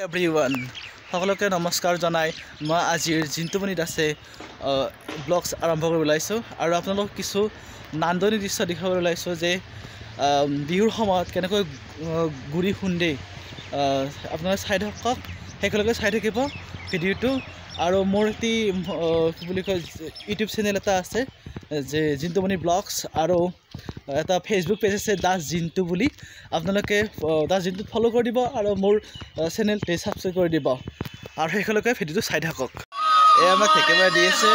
Everyone, সকলোকে নমস্কাৰ জনাই মই আজিৰ জিন্টুমণি দাসে ব্লগছ আৰম্ভ কৰিব ওলাইছোঁ আৰু আপোনালোকক কিছু নান্দনিক দৃশ্য দেখুৱাবলৈ ওলাইছোঁ যে বিহুৰ সময়ত কেনেকৈ গুড়ি খুন্দে। আপোনালোকে চাই থাকক, শেষলৈকে চাই থাকিব ভিডিঅ'টো। আৰু মোৰ এটি কি বুলি কয় ইউটিউব চেনেল এটা আছে যে জিন্টুমণি ব্লগছ, আৰু এটা ফেচবুক পেজ আছে দাস জিন্টু বুলি। আপোনালোকে দাস জিন্টুত ফ'ল' কৰি দিব আৰু মোৰ চেনেলটো ছাবস্ক্ৰাইব কৰি দিব আৰু শেষলৈকে ভিডিঅ'টো চাই থাকক। এই আমাক একেবাৰে দি আছে।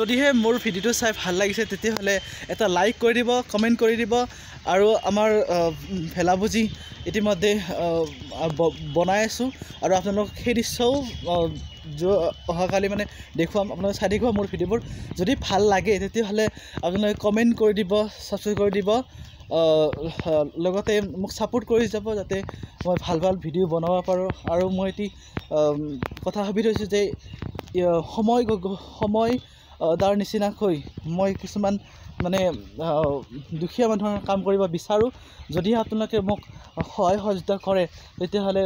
যদিহে মোৰ ভিডিঅ'টো চাই ভাল লাগিছে তেতিয়াহ'লে এটা লাইক কৰি দিব, কমেণ্ট কৰি দিব। আৰু আমাৰ ভেলাভুজি ইতিমধ্যে বনাই আছোঁ আৰু আপোনালোক সেই দৃশ্যও অহাকালি মানে দেখুৱাম, আপোনালোকে চাই থাকিব মোৰ ভিডিঅ'বোৰ। যদি ভাল লাগে তেতিয়াহ'লে আপোনালোকে কমেণ্ট কৰি দিব, ছাবস্ক্ৰাইব কৰি দিব, লগতে মোক ছাপোৰ্ট কৰি যাব যাতে মই ভাল ভাল ভিডিঅ' বনাব পাৰোঁ। আৰু মই এটি কথা ভাবি থৈছোঁ যে সময় সময় দাৰ নিচিনাকৈ মই কিছুমান মানে দুখীয়া মানুহৰ কাম কৰিব বিচাৰোঁ। যদিহে আপোনালোকে মোক সহায় সহযোগিতা কৰে তেতিয়াহ'লে,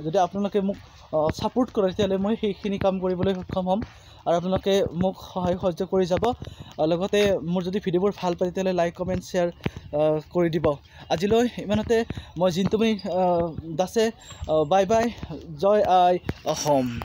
যদি আপোনালোকে মোক ছাপোৰ্ট কৰে তেতিয়াহ'লে মই সেইখিনি কাম কৰিবলৈ সক্ষম হ'ম আৰু আপোনালোকে মোক সহায় সহযোগ কৰি যাব। লগতে মোৰ যদি ভিডিঅ'বোৰ ভাল পায় তেতিয়াহ'লে লাইক কমেণ্ট শ্বেয়াৰ কৰি দিব। আজিলৈ ইমানতে, মই জিন্টুমণি দাসে, বাই বাই, জয় আই অসম।